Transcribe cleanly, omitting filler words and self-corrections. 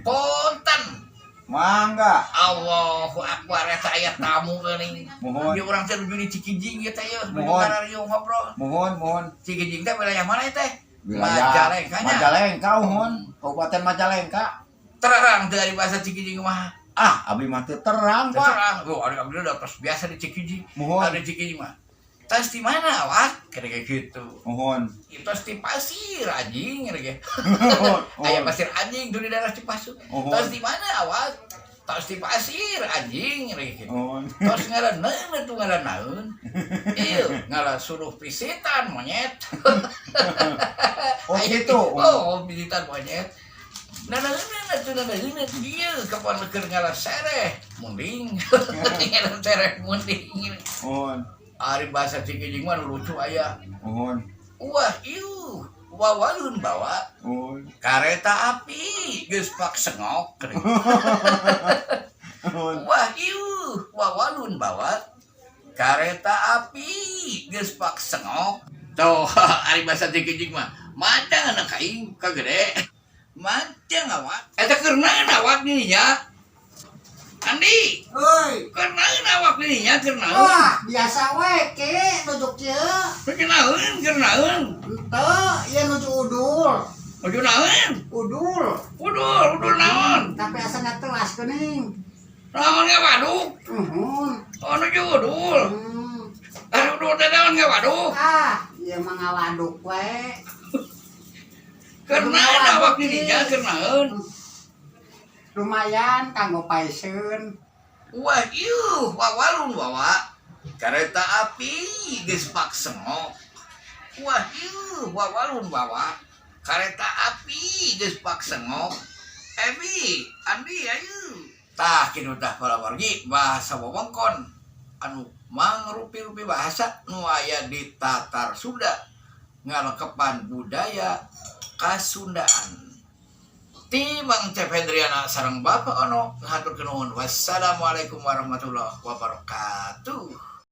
Punten. Mangga. Allahu akbar, eta aya tamu geuning. Muhun. Ieu urang teh nuju di Cikijing ieu teh yeuh, nuju Muhun. kararieu ngobrol. Muhun, muhun. Cikijing teh wilayah mana teh? Wilayah Majalengka nya. Majalengka, muhun. Kabupaten Majalengka. Terang teu ari bahasa Cikijing mah? Ah, abdi mah teu terang, Pak. Terang. Oh, ari abdi udah tos biasa di Cikijing. Muhun. Ada Cikijing mah. "Tos di mana awak?" Kira kayak gitu. Muhun. "Itu tos di pasir anjing," kira kayak. Muhun. Aya pasir anjing tuh di daerah Cipasu. Muhun. "Tos di mana awak?" "Tos di pasir anjing," kira gitu. Muhun. "Tos ngaran naon atuh, ngaran naon?" "Ieu ngala suruh pisitan monyet." Oh, gitu. Oh, pisitan monyet. "Nah, nah, nah, atuh, nah, nah, nah, ieu kapan keur ngala sereh munding." Ngala sereh munding. Muhun. Ari bahasa Cikijing mah nu lucu aya. Muhun. "Wah, ieu wawalun bawa Muhun. Kareta api geus pak sengok." Muhun. "Wah, ieu wawalun bawa kareta api geus pak sengok." Tuh, ari bahasa Cikijing mah madang anak aing kagede. Madang awak. Eta keur naon awak dirinya? Andi, Oi, keur naon awak dirinya, keur naon? Wah, biasa we ke nuju kieu. Keur naon, keur naon? Henteu, ieu nuju udul. Nuju naon? Udul. Udul, udul naon? Tapi asa telas geuning. Naon ngawaduk? Uhun. Oh, nuju udul. Ari udul teh naon, ngawaduk? Ah, ieu mah ngawaduk we. Keur naon awak dirinya, keur naon? Lumayan kanggo paiseun. "Wah, ieu wawalun wawa kareta api geus pak sengok. Wah, ieu wawalun wawa kareta api geus pak sengok. Ebi, Andi, ayo." Tah, kitu tah para wargi, bahasa wewengkon anu mangrupi-rupi bahasa nu aya di Tatar Sunda ngalekepan budaya Kasundaan. Ti Mang Cep Hendriana sareng Bapak Ono ngahaturkeun nuhun. Wassalamualaikum warahmatullahi wabarakatuh.